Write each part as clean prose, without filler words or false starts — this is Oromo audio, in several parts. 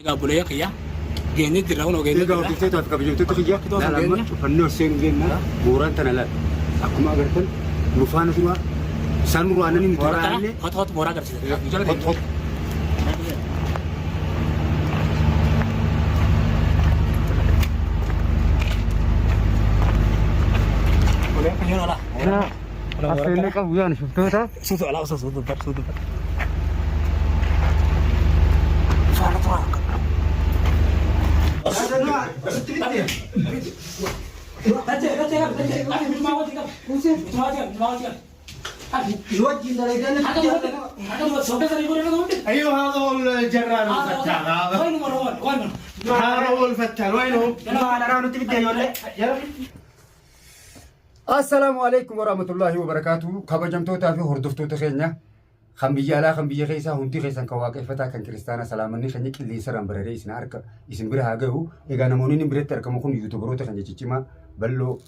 Egaa obboleeyyan kiyya geennee jirra kunoo geennee Egaa jirra. hordoftoota fi kabajamtoota kiyya Bakki laala amma geenne. cufannoo seenuu deemna. Mooraan tana laala. Akkuma agartan nu faana tura. Isaan nurraa aananii nuti Mooraa irraa tana aanne. hotu hotu mooraa agarsiisa. Nu jala Hot deemi. hot. Obboleeyyan kiyya alaa. Kunoo mooraa Affeellee tana. qabu yaan shuftoota. Suutu alaa osoo suutu bar suutu bar. Faana tura. ايوه هذا هو الجرار الفتال هذا هذا هو الفتال وينه؟ Assalaamu alaikum warahmatullahi wabarakaatu. Kabajamtootaa fi hordoftoota keenya kan biyya alaa kan biyya keessaa hundi keessan kan waaqeffataa kan kiristaanaa salaamanni keenya qilleensarraan bararee isin harka isin bira haa gahu. Egaa namoonni inni biratti argamu kun yuutubaroota keenya ciccimaa bal'oo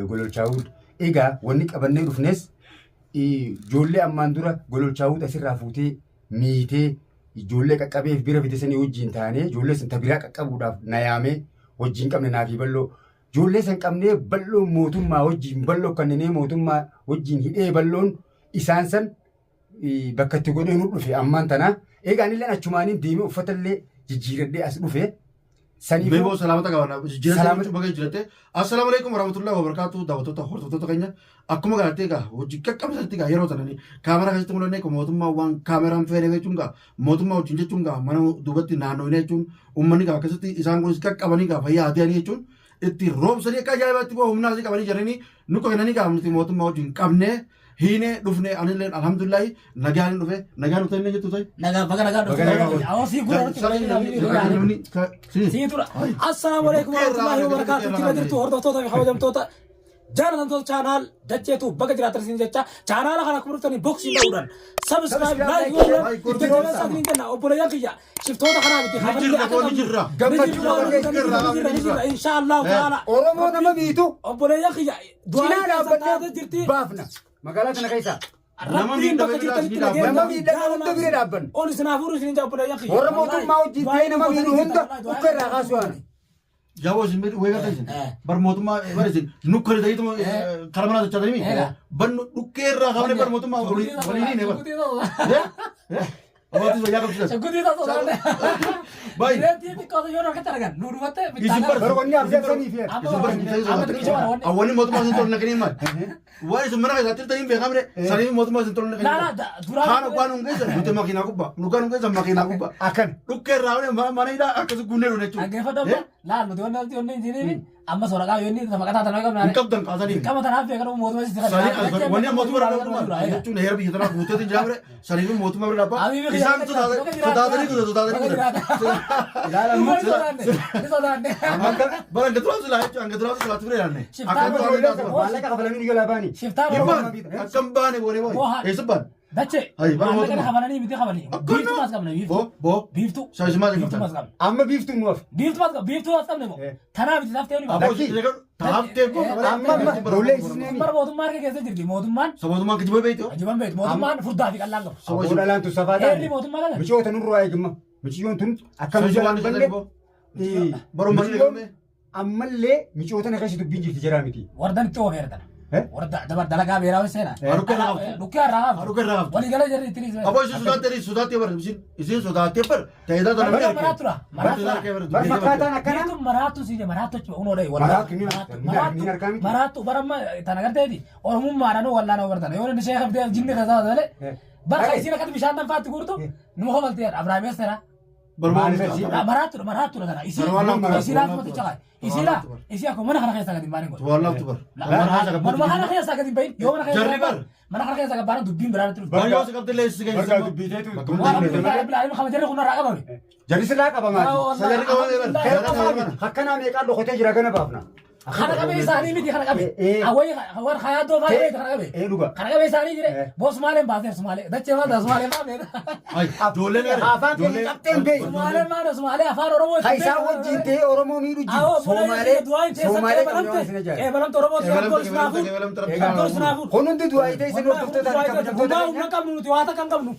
gololchaawud. Egaa wanni qabannee dhufnes ijoollee ammaan dura gololchaawud asirraa fuutee miitee ijoollee qaqqabeef bira fide sanii wajjin taanee ijoollee san tabiraa qaqqabuudhaaf na yaamee wajjin qabne naafii bal'oo. Ijoollee san qabnee bal'oon mootummaa wajjin bal'oo kanneenee mootummaa wajjin hidhee bal'oon isaan san bakka itti godhee nu dhufe ammaan tana. Egaa anillee achumaaniin deemee uffata illee jijjiiradhee as dhufe. Saniifuu Beeboo salaamata qabana. Jijjiirratti Salaamata- baga jijjiiratte. Assalaamu alaikum warahmatullahi wabarakatuh. Daawwattoota hordoftoota keenya akkuma gartee egaa hojii qaqqabsatti egaa yeroo tanani kaameraa keessatti mul'anne kun mootummaa waan kaameraan feene jechuun gaa mootummaa wajjin jechuun gaa mana duubatti naannoine jechuun uummanni gaa akkasitti isaan kunis qaqqabanii gaa fayyaa haa ta'anii jechuun itti roobsanii akka ajaa'ibaatti boo humnaa asii qabanii jiranii nu kennanii gaa nuti mootummaa wajjin qabnee hiinee dhufne anillee alhamdulillahi nagaan hin dhufe nagaan dhufte illee jettu ta'e. Nagaa baga nagaa Baga nagaa dhufte. Awwa sii gura Sii tura. Assalaamu alaikum warahmatullahi wabarakatuh. Jira jirtu hordoftoota fi kabajamtoota jaalatamtoota chaanaal dacheetu baga jiraatan isin jecha chaanaala kana akkuma dhuftanii boksii ta'uudhaan subscribe like godhuudhaan itti jabeessaa isiniin jenna obboleeyyan kiyya shiftoota kanaa miti Ni jirra, boo, ni jirra. Gammachuu ni jirra insha Allahu ta'ala Oromoo nama miitu obboleeyyan kiyya cinaa du'aa dhaabbannee jirti baafna. Magaalaa kana keessaa. Nama Rabbiin bakka miidhame jirtanitti bira nageenya Nama miidhame hunda bira dhaabbanna. ol isin hafuuru isin obboleeyyan kiyya Warra mootummaa wajjin ta'ee nama miidhu hunda ukka irraa kaasuu haana. Jaawoo isin wayii garta isin bar mootummaa bar isin nukkari ta'ituma karaa manaa sochootanii mi bar dhukkee irraa kaafne bar mootummaa waliin hin bar. Abaatu fayyaa qabsiisan. Shaggutii taasoo taane. Baay'ee. Jireetti xiqqoo yoo rakkate argan nu dhufatte Isin bar Bara wanni abdii sanii fi isin bar awwanni mootummaa isin tolna kennin maal? Waan isin mana keessatti ta'in beekamne saniif mootummaa isin tolna kennin. Laa laa duraa. Kaan dhugaan hun geessan nuti makiinaa gubbaa dhugaan hun geessan makiinaa gubbaa. akkan. Dhukkee irraa hafne mana hidhaa akkasi guunnee dhufne jechuudha. Dhaggeeffadhu laal nuti wanni wanti wanni hin amma sooraqaa yoo inni maqataa tanaa qabna. Hin qabdan kaasanii. Qaba tanaaf beekan mootummaa sitti Sanii wanni mootummaa irraa dhaabbatuma jechuun heera biyya tanaa guuteetiin jira bire saniif mootummaa bira dhaabbata. Isaan sodaatanii guutan sodaatanii guutan. Bara hanga duraa silaa jechuun hanga duraa silaa ture yaadne. Akkam baane taasifama. Maallaqa kafalanii ni jalaa baani. Shiftaa Hin baane akkam baane boonee boone eessa baane. Dachee. Hayi, bara Maallaqa mootummaa. kafalanii miti kafalanii. Biiftuu maas qabne biiftuu. Boo boo. Biiftuu. Saayisimaa Biiftuu maas qabdan. qabne. Amma biiftuun nu hafe. Biiftuu maas qabne. Biiftuu maas qabne moo. Tanaa miti taftee ni Aboo ba'a. taaftee koo. Amma amma ijoollee isin Bara mootummaa harka keessa jirti. Mootummaan Sabootummaan kijiba beektu. ajiban beektu. Mootummaan furdaa fi qallaan qabu. Aboo dhalaan tun safaa Heerri taane. mootummaa kana. Micoota nurraa eegumma. Miciyyoon tun akka nu Saayisimaa jalaan waan banne. Barummaan Miciyyoon ammallee micoota na keessa dubbiin jirti jaraa miti. Wardan itti oofeera tana. Eh? Warda dabar dalagaa beeraa seena. Haruka irraa haftu. Dhukkee irraa haftu. Haruka irraa haftu. Walii gala jarri ittiin Aboo isin sodaattee sodaattee bar isin isin sodaattee bar ta'idaa tana Bara maraatudha. Maraatudha. Bar fakkaataan akkana. Biiftuu maraattu si maraattu jechuudha. Unoo dhayi. Maraattu ni ni harkaa miti. Maraattu bara amma tana garteeti. Oromummaadhaan wallaana bartana. Yoo inni sheekha fidee jinni keessaa malee. Bara isiin akkatti bishaan danfaatti guurtu numa kofaltee Abrahaam seera. Maraattuudha maraattuudha tana. Isii isii laafuma xiqqaa. Isii laa isii akkuma mana kana keessaa gadi hin baane godhe. Wallaaftu bar. Manuma kana keessaa gadi hin bahin. Yoo mana Jarri keessaa bar. mana kana keessaa gadi baanan dubbiin biraan itti dhufu. Bar yoo si qabde leessi Bargaa keessa. dubbiiteetu. Waan alhamdulillah rabbil alamin kama jarri kun irraa qabame. Jarri sirraa qabamaati. Sadarri qabame bar. Akkanaa meeqaan dhokatee jira gana baafna. Kana qabee isaanii miti kana qabe. Awwayii warra hayaatoo fa'aa beektu kana qabe. Ee dhuga. Kana qabee isaanii jire. Boo Sumaaleen baasee Sumaalee. Dachee maal ta'a Sumaalee maal beekta? Ay, ijoolleen gara. Afaan keenya cabxeen beeku. Sumaaleen maal Sumaalee afaan Oromoo Ka isaan wajjin ta'ee Oromoo miidhu jiru. Somaalee Somaalee qabne waan isin ajaa'iba. Qeebalamte Oromoo Qeebalamte, qeebalamte, qeebalamte. Rabbi. Kun hundi du'aa ta'e isin hordoftootaa fi kabajamtoota Humaa keenya. humna qabnu nuti waa takka hin qabnu.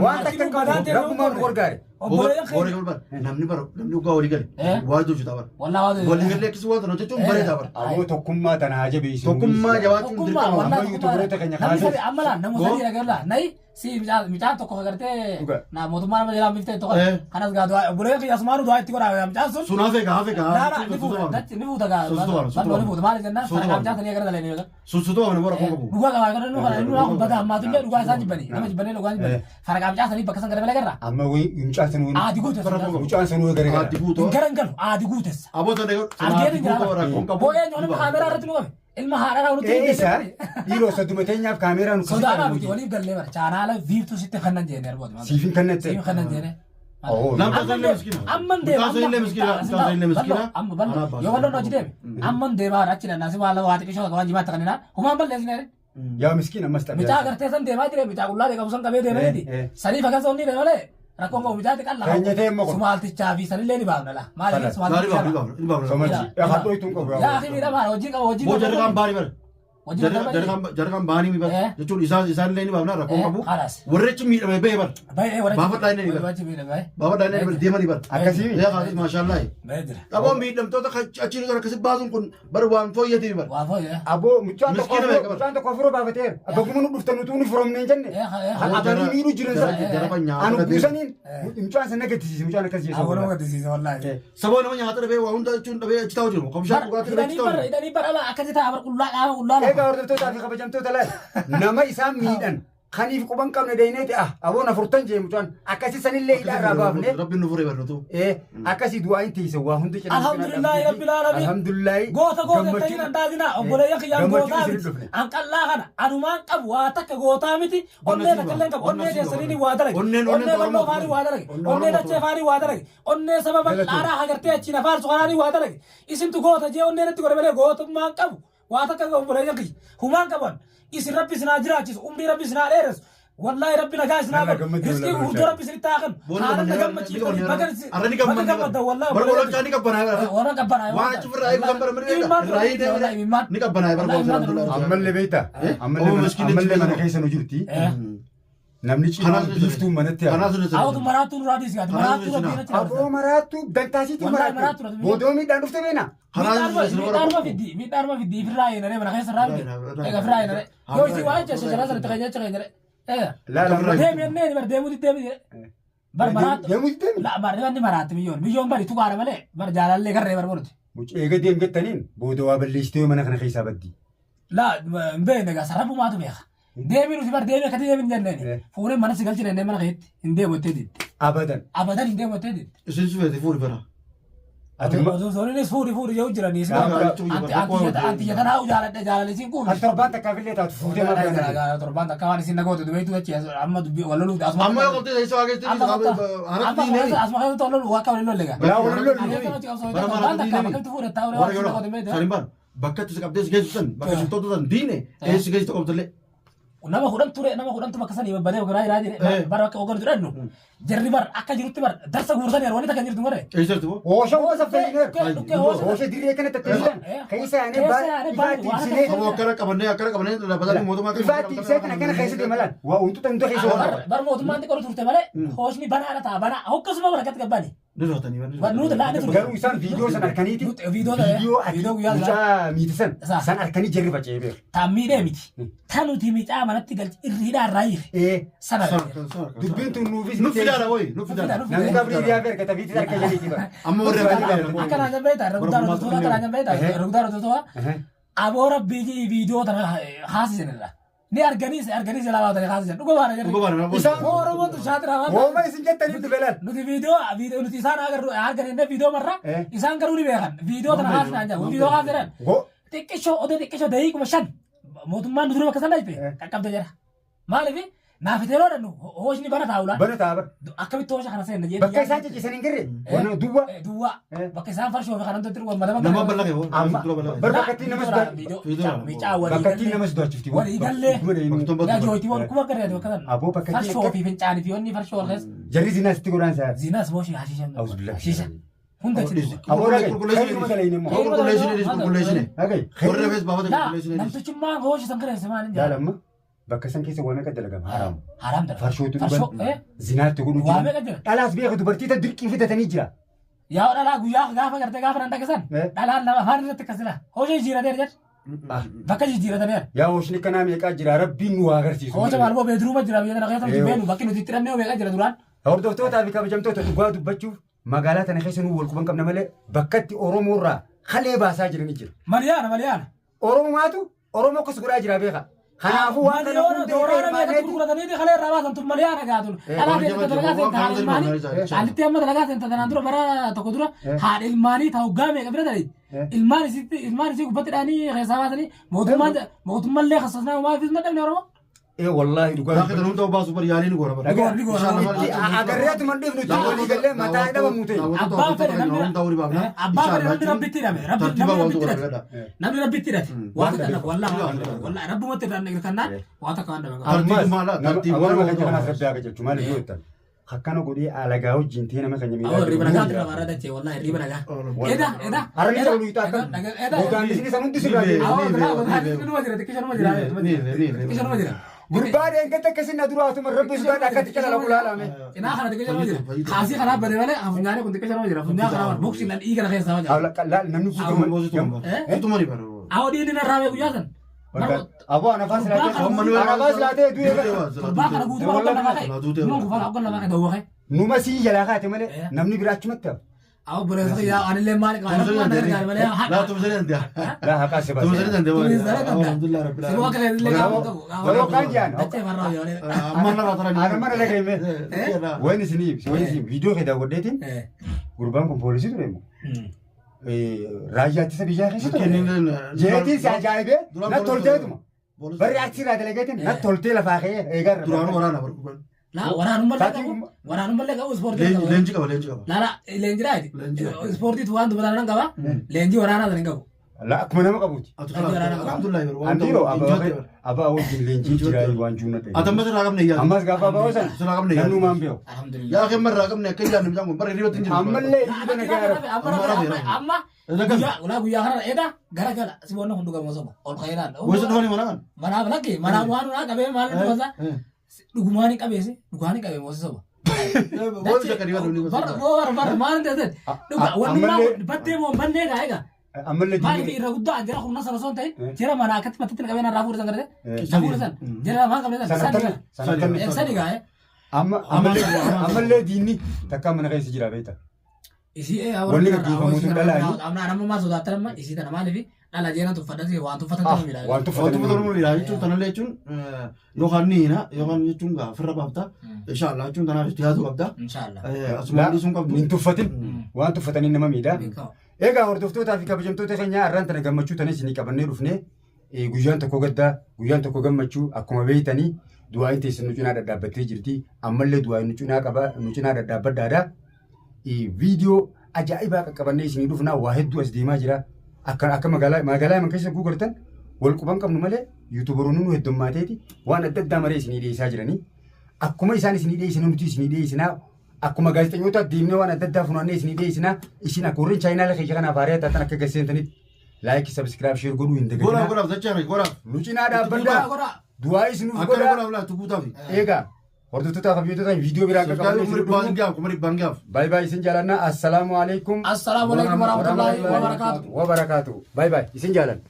Waan takka hin qabnu rabbumaan nu gargaare. Obboleeyyan keenya. Namni bara namni dhugaa walii gale waa hojjetaa bara. Wallaa waa Walii galee akkasii waan hojjechuun bareedaa bara. Aboo tokkummaa tana haa jabeessu. Tokkummaa jabaachuun Tokkummaa dirqama. wallaa Amma yuutuubaroota keenya Namni kaasuuf. sadi amma laa nama sadi dhagarlaa nayi si mucaan tokko agartee Dhuga. na mootummaa nama jalaa miftee tokko Eh. kanas gaa du'aa obboleeyyan kiyya asumaanuu du'aa itti godhaa mucaan sun. Sun hafe gaa hafe gaa. Laa laa ni fuuta dachi ni fuuta gaa Sun sutu bal'oo ni fuuta maali jennaan Suutu sadarkaa mucaa sanii gara dalanii beekan. Sun sutu waan bara koo qabu. Dhugaa qabaa gara nu kana nu kun badaa ammaatullee dhugaa isaan jibbanii nama jibbanii dhugaa jibbanii sadarkaa mucaa sanii bakka san gara malee garra. Amma wayi mucaan sanuu Aadi guutessa. mucaan sanuu gara gara. Aaddi guutoo. Garan galu aadi guutessa. Aboota dhagoo. Argee ni jira. Rakkoon qabu. Boo'ee nyoonni kaameraa irratti nu qabe. Ilma haadhaa nutti Ee isa dhiiroo saduma teenyaaf kaameeraa nu Sodaadhaa miti waliif gallee bara chaanaala viiftuu sitti kannan jeene arbooti. Siifin kannette. Siifin kannan jeene. Namni illee miskiina. Amman deema. Mucaan illee miskiina. Mucaan illee miskiina. Amma bal'oo yoo bal'oon hojii deeme. Amman deemaa achi naannaa waan waa xiqqishoo waan jimaatti kanneen humaan balleessine. Yaa miskiin ammas xabiyaa. Micaa agartee san deemaa jire micaa qullaa qabu san qabee deemaniiti. Saniif akkas onni deema malee rakkoon qabu micaa xiqqaa lafa. Keenya ta'e immoo kun. Sumaaltichaa fi sanillee ni baafna laa. Maaliif Gaarii sumaaltichaa? baafna ni baafna. Somalchi. Yaa hadhoo ittiin qabu. Yaa akhi miidhamaa hojii qaba hojii Boo jarri kaan baanii bara. Hojii Jarri kaan baanii mi bara. Jechuun isaan isaan illee ni baafna rakkoon qabu. Khalas. Warri achi miidhame bahee bara. Baay'ee warra. Baafadhaa inni ni bara. Baafadhaa inni ni bara deemanii bara. Akkasii. Yaa kaasis maashaallah. Baay'ee jira. Qaboo miidhamtoota achi nuti akkasi baasuun kun bara waan fooyyatee bara. Waa fooyyee. Aboo mucaan tokko Miskiina beeka bara. mucaan tokko afuroo baafateera. Bakkuma nu dhuftan utuu nu furamne hin jenne. Abanii miidhuu jiran sana. Jaraba nyaata Anu dhabee. buusaniin mucaan sana gaddisiise mucaan akkas jeessa. Awwa nama gaddisiisa wallaahi. Sababa nama nyaata dhabee waa hunda jechuun dhabee achi taa'u jiru. Bishaan dhugaatii dhabee achi Hidhanii taa'u bara jiru. hidhanii bara ala akkasi ta'a bara qullaa qaama qullaa lafa. Egaa hordoftootaa fi kabajamtoota laal nama isaan miidhan kaniif quban qabne deeyineeti ah aboon afurtan jee mucaan akkasii sanillee hidhaa irraa baafne Rabbiin nu furee barnoota. ee akkasii du'aa hin teesse waa hundi cina Alhamdulillahi rabbil alamin. Alhamdulillahi Goota goota ta'in andaazina obboleeyyan kiyyaan gammachuu gootaa isin miti. dhufne. An qallaa kana anumaan qabu waa takka gootaa miti. Onnee takka illee hin qabu. Onnee teessaniin waa dalage. Onneen- onneen Onnee bal'oo Oromoo. faanii waa dalage. Onneen Onnee Oromoo. dachee faanii waa dalage. Onnee saba bal'aadhaa agartee achiin afaarsu kanaanii waa dalage. Isintu goota jee onnee natti godhe malee gootummaan qabu. Waa takka qabu obboleeyyan kiyya. Humaan qaban. Isin rabbi isin haa jiraachisu. Umrii rabbi isin haa dheeressu. Wallaahi rabbi nagaa isin haa Nama godhu. gammachuu Rizqii lama gurguddoo rabbi isinitti haa kennu. Haala na gammachiiftanii baga Arra ni baga gammanne. gammaddan wallaahi. Bara bololchaa ni qabbanaa'e bara. Warra qabbanaa'e. Waan achi ofirraa eegu kan bara mirga irraa hiitee ni qabbanaa'e bara bololchaa. Ammallee beektaa Obbo Miskiin ammallee mana jechuun keessa nu jirti namni cimaan biiftuun manatti hafu. Kanaas ni Awwatu maraattuu nurraa dhiisi gaati. Maraattuu rabbiin achi dabarsa. Aboo maraattuu dantaasiitu Wallaahi maraattu maraattu. boodoo miidhaan dhufte beena. Miidhaanuma fiddi. Miidhaanuma fiddi. Ifirraa eenaree mana keessa irraa fiddi. Egaa ifirraa eenaree. Yoo isii waa jecha shashara sanatti kan jecha keenyaree. Egaa. Laala Deemi enneen bar deemuutti deemi jedhe. Bar maraattu. Deemuu deemi. La bar wanni maraatti biyyoon. Biyyoon bari tuqaadha malee bar jaalallee garree bar boruti. Eega deem jettaniin booda waa balleessitee mana kana keessaa baddi. La hin beekne egaa sararabumaatu beeka. Deemi nuti bar deemi akkatti deemi hin jenneeni. Fuunee mana si galchine ennee mana keetti hin deemu jettee didde. Abadan. Abadan hin deemu jettee didde. Isin sufeeti fuuri bara. Ati Zooninis fuudhi fuudhi yoo jiranii. Anti jetanaa jaaladhe jaalalisiin kuufi. Ati torbaan takkaafillee taatu fuutee maaf kana. Torbaan takka waan isin nagoote dubeetu achi amma dubbii wal loluuf asuma. Amma yoo qabdee isa waa keessatti Amma haratti asuma keessatti wal lolu akka wal lolle gaa. Yaa wal lollu. Torbaan takka akkamitti fuudhe taa'u waan isin nagoote beektu. Sanin baan bakka itti qabdee si geessu san bakka shiftoota san diine eessi si geessu qabdillee. Nama kudhan ture nama kudhantu bakka sanii babbanee garaa jiraa jire bara akka ooganu jedhannu jarri bar akka jirutti bar darsa guurtan yeroo wanni takka hin jirtu bare. Eessa jirti boo? Hoosha hunda saffeeyineer. Dhukkee hoosha. Hoosha dirree kana tatteessitan. Keessa yaanee ifaatti ibsinee. Saboo akkana qabannee akkana qabannee dhaabbatanii mootummaa Ifaatti ibsee kan akkana keessa deemalaan. Waa wantoota hunda keessa waan qaba. Bar mootummaan xiqqoo turte malee hooshni banaadha ta'a banaa hokkasuma bara akkatti gabbaani. Ni sootanii Nuti laani turte. Garuu isaan viidiyoo san harkaniiti. Viidiyoo Viidiyoo ati viidiyoo guyyaa mucaa miitisan Isaa. san harkanii jarri faca'ee beeku. Taan miidhee miti. Tan nuti micaa manatti galchi irriidhaa irraa hiike. Ee Sana. dubbiin tun nuufis. Nu fidaadha woyi nu fidaadha. Namni qabrii hiriyaa fi ergata fiitis harka jaliiti bara. Amma warri Akka naan beektaa irra guddaa hojjettoota akka naan beektaa irra guddaa hojjettoota aboo rabbii viidiyoo tana haasisan irra. Ni arganiis arganiis jalaa baatanii haasisan dhuga baana jarri. Isaan Oromoon tun shaatira waan Hooma isin jettaniif dhufe laal. Nuti viidiyoo viidiyoo nuti isaan agarru argan inni viidiyoo marra isaan garuu ni beekan viidiyoo tana haasisan jedhu viidiyoo haasisan Go. xiqqishoo odoo xiqqishoo daqiiquma 5 mootummaan nu dura bakka sana dhayite qaqqabde jira. Maaliif Naaf yeroo dhannu hooshni bana taa'ula. Bana ta'a bara. Akkamitti hoosha kana seenna jee. Bakka isaan ciciisan hin garree. Waan duwwaa. Duwwaa. Bakka isaan farshoo fi kanan totti dhugan madama. Nama bal'aa kee Amma dura bal'aa. bar bakka ittiin nama sodaa. Micaa walii Bakka ittiin nama sodaachifti. Walii gallee. Bakka Yaa jooyti wal kuma garee bakka sana. Aboo bakka ittiin Farshoo fi fincaanii fi onni farshoo wal keessa. Jarri zinaas itti godhaan isaa. Zinaas booshi hashiisha. Auzubillah. Hashiisha. Hunda achitti. Aboo dhagaye. Kan dalayin immoo. Qulqulleessine qulqulleessine. Dhagaye. Warri rafes baafata Laa qulqulleessine. namtichummaan hoosha san kireesse maal hin Yaala jedhu. amma bakka san keessa waa meeqa dalagama haraam. Haraam dalaga. Farshootu Farshoo. dhugan. Zinaatti godhu Waa jira. meeqa jira. Dhalaas beeku dubartii ta dirqii fidatanii jira. Yaa dhalaa guyyaa gaafa gartee gaafa nan dhageessan. Dhalaan lama afaan irratti akkasila. Hoosha jijjiirateera jedhu. Bakka jijjiirataneera. Yaa hooshni kanaa meeqaa jira rabbiin nu haa agarsiisu. Hoosha maal boo beedruuma jira biyya tana keessa nuti beenu bakki nuti itti dhabnee meeqa jira duraan. Hordoftootaa fi kabajamtoota dhugaa dubbachuuf magaalaa tana keessa nu wal quban qabna malee bakka itti Oromoo irraa kalee baasaa jiranii jira. Maliyaana maliyaana. Oromomaatu Oromoo akkas godhaa jira beeka. Kanaafuu waan kana Maliyoona hunda dooraana meeqatti irraa gurguratanii kalee irraa baasan tun maliyaana gaatun. Dhalaa keessatti dalagaa seenta haadha ilmaanii. Alitti amma dalagaa seenta tanaan dura bara tokko dura haadha ilmaanii ta'u hoggaa meeqa bira ta'e. Ilmaan isitti ilmaan isii gubbatti dhaanii keessaa baasanii mootummaan mootummallee kassasnaa uumaa fi dhabne Oromoo. Ee wallaahi dhugaa Gaafa tan hunda baasu bar yaaliin goona bar. Dhagaa. Ni goona. Agarreetu man dhifnu itti walii gallee mataa dhabamu ta'e. Abbaan fedhe namni abbaan fedhe namni rabbitti hidhame rabbi namni rabbitti hidhate namni rabbitti hidhate waa takka dhabu wallahi wallahi rabbumatti irraan kannaan waa takka waan dhaban qabu. Ammas nama keenya kanaas rabbi haa qajeelchu maaliif yoo jettan akkana godhee alagaa wajjin ta'ee nama keenya Awwa riba nagaa irra baara dachee wallahi riba nagaa. Eda eda. Harri isa oluu hiixaa Eda eda. Godaannisni san hundi sirraa deema. Awwa biraa godaannisni numa jira xiqqisha numa jira. Xiqqisha numa jira. Gurbaa deengatti akkasin na dura atuma rabbi sudaan akkatti cala kulaalame. Cinaa kana xiqqisha numa jira. Kaasii kanaa bade malee funyaanii kun xiqqisha numa jira. Funyaa kanaa boksi lan dhiiga kana keessaa jira. Namni Tumani bar. Awwa dhiirri narraa bee guyyaa san. Aboo anafaa silaatee anafaa silaatee du'ee Gurbaa kana guutuu hoggan lafaa ka'e. Numan kufaa hoggan lafaa ka'e dawwa ka'e. Numa sii jalaa kaate malee namni biraa achumatti hafa. Awwa buleessa kiyyaa anillee maali qaba. Rabbumaan na gargaare malee haqa. Laa tumsanii danda'a. Laa haqaa si Tumsanii baasee. danda'a. Tumsanii danda'a. Alhamdulillah rabbil Siboo akka illee gaafa qabu. Waloo kaan jaan. Dachee farraa yoo Amma narraa taran. Ana mana dhagahime. Wayin isinii ibsi wayin isinii viidiyoo kee daawwadheetiin gurbaan kun poolisii ture immoo. Raayyaa ittisa biyyaa keessa ture. Jeetiin si ajaa'ibee na tolteetuma. Barri achirraa dalageetiin na toltee lafaa ka'ee eegarra. Duraanuu waraana bar gurbaan. Laa waraanummallee qabu waraanummallee qabu ispoortii qabu. Leenji qaba leenji qaba. Laa leenji raayiti. Ispoortiitu waan dubataa nan qaba. Leenjii waraanaa san hin qabu. Laa akkuma nama qabuuti. Alhamdulillah bar waan Andiiroo abbaa wajjin leenjii jiraa waan juuna ta'e. Atamma sirraa qabne iyyaa. Ammas gaafa abbaa san Sirraa qabne iyyaa. namni uumaan beeku. Alhamdulillah. Yaa kee marraa qabne akka iyyaan namni kun bara hirribatti hin jiru. Ammallee hirriba nagaa rafu. Amma amma guyyaa kana eeda gara gala si boonna kun dhugamu osoo ol ka'eedhaan. Gosa dhufanii mana kan. Manaaf lakki manaaf waan hunaa qabee maal dhugasaa dhugumaan hin qabeesse dhugaan hin qabee moosi soba. Gosa kan dhiba dhufanii. Bar bar maal ta'e dhuga wannummaa battee moo bannee gaa egaa. Ammallee Maaliif irra guddaa jira humna sana osoo hin ta'in jira mana akkatti matatti qabee narraa fuudhan gartee. Na fuudhan jira lamaan qabne san sani gaa. Amma ammallee diinni takka mana keessa jira beekta. Isii Wanni gaggeeffamuutu dhalaani. Amma amma maal sodaattan amma isii tana maaliif dhala jeena tuffadhasi waan tuffatan ta'uu miidhaa. Waan Waan tuffatan. tuffatan miidhaa jechuun tanallee jechuun yookaan ni hina yookaan jechuun gaa firra baafta. Inshaallah jechuun tanaaf itti yaadu qabda. Inshaallah. Asumaan dhiisuun qabdu. Hin tuffatin. Waan tuffataniin nama miidhaa. Egaa hordoftootaa fi kabajamtoota keenya har'aan tana gammachuu tana isinii qabannee dhufne guyyaan tokko gaddaa guyyaan tokko gammachuu akkuma beektanii du'aayin teessan nu cinaa dhadhaabbattee jirti ammallee du'aayin nu cinaa qaba nu cinaa dhadhaabbadhaadha. Viidiyoo ajaa'ibaa qaqqabannee isinii dhufnaa waa hedduu as deemaa jira. Akka akka magaalaa magaalaa Yaman keessa guugartan wal quban qabnu malee yuutuubaroonni nu heddummaateeti waan adda addaa maree isinii dhiyeessaa jiranii. Akkuma isaan isinii dhiyeessan nuti isinii dhiyeessinaa akkuma gaazexeessitoota deemnee waan adda addaa funaannee isinii dhiyeessinaa isin akka warreen chaayinaa keessa kanaaf haaraa taatan akka gasseentanitti like subscribe share godhuu hin Goraaf dagatinaa. goraaf dachaa goraaf. Nu cinaa dhaabbadhaa. Du'aa isinuuf Akkana godhaa. goraaf laatu guutaafi. Egaa hordoftootaa fi kabajamtoota viidiyoo biraa akka Sarkaarri qabannee umri isin dhibbaan dhufnu. gaaf kuma dhibbaan gaaf. Bye bye isin jaalanna. Assalaamu alaikum. Assalaamu alaikum warahmatullahi wabarakatuh. Wabarakaatu. Bye bye isin jaalanna.